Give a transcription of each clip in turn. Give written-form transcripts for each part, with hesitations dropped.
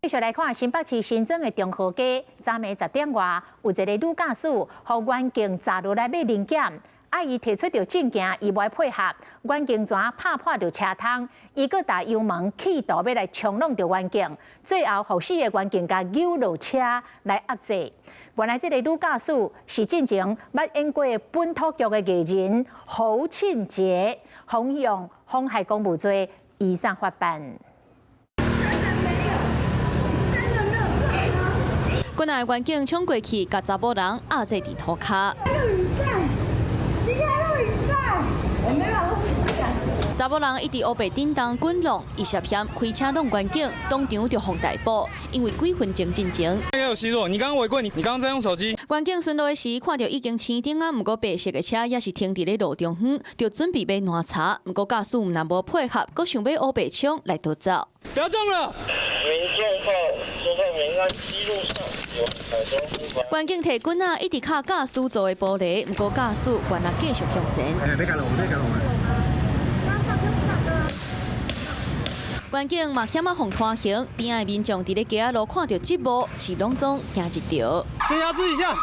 繼續來看新北市新莊的中和街，昨暝10點外，有一個女駕駛，予員警砸落來欲臨檢，啊，伊提出著證件，伊無愛配合，員警怎拍破著車窗，伊閣踏油門，企圖欲來衝挵著員警，最後予四个員警共搝落車來壓制。原來這个女駕駛是進前捌演過本土劇的藝人侯慶杰，予用妨害公務罪移送法辦。真的沒有，真的沒有幾若個員警衝過去，共查某人壓制佇塗跤。錄影帶，你看錄影帶，我沒辦法。查某人一直烏白振動滾浪，伊涉嫌開車挵員警，當場就予逮捕，因為幾分鐘進前。有吸入，你剛剛違規，你剛剛在用手機。員警巡邏的時，看著已經青燈啊，毋過白色的車猶是停佇咧路中央，就準備欲攔查，毋過駕駛毋但無配合，閣想欲烏白衝來逃走。不要動了。民眾到說在民安西路上有很多員警提棍仔一直敲駕駛座的玻璃，毋過駕駛原來繼續向前。哎，別趕了，別趕了。員警嘛險仔予拖行，邊仔的民眾佇咧街仔路看著這幕，是攏總驚一趒。先壓制一下，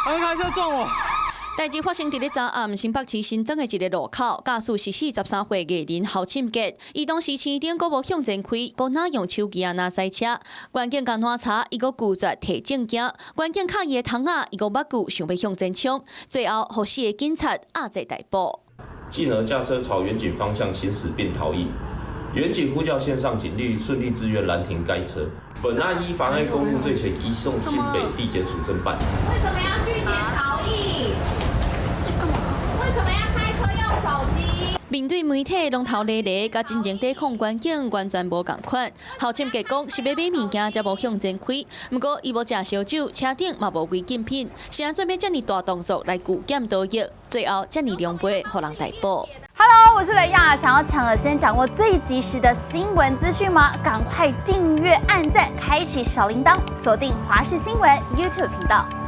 他開車撞我。代誌發生佇咧昨暗新北市新莊的一個路口，駕駛是43歲藝人侯沁傑，伊當時青燈閣無向前開，閣哪用手機仔哪駛車，員警共攔查，伊閣拒絕提證件，員警敲伊的窗仔，伊閣目久想欲向前衝，最後予四个警察壓制逮捕。進而駕車朝員警方向行駛並逃逸。員警呼叫線上警力順利支援攔停該車。本案依妨礙公務罪嫌移送新北地檢署偵辦。為什麼要拒檢逃逸？為什麼要開車用手機？面對媒體攏頭咧咧，佮進前抵抗員警完全無仝款。侯沁傑講是欲買物件才無向前開，毋過伊無食燒酒，車頂嘛無違禁品，是按怎欲遮爾大動作來拒檢逃逸？最後遮爾狼狽，予人逮捕。 Hello，我是雷亞，想要搶先掌握最及時的新聞資訊嗎？趕快訂閱、按讚、開啟小鈴鐺，鎖定華視新聞 YouTube 頻道。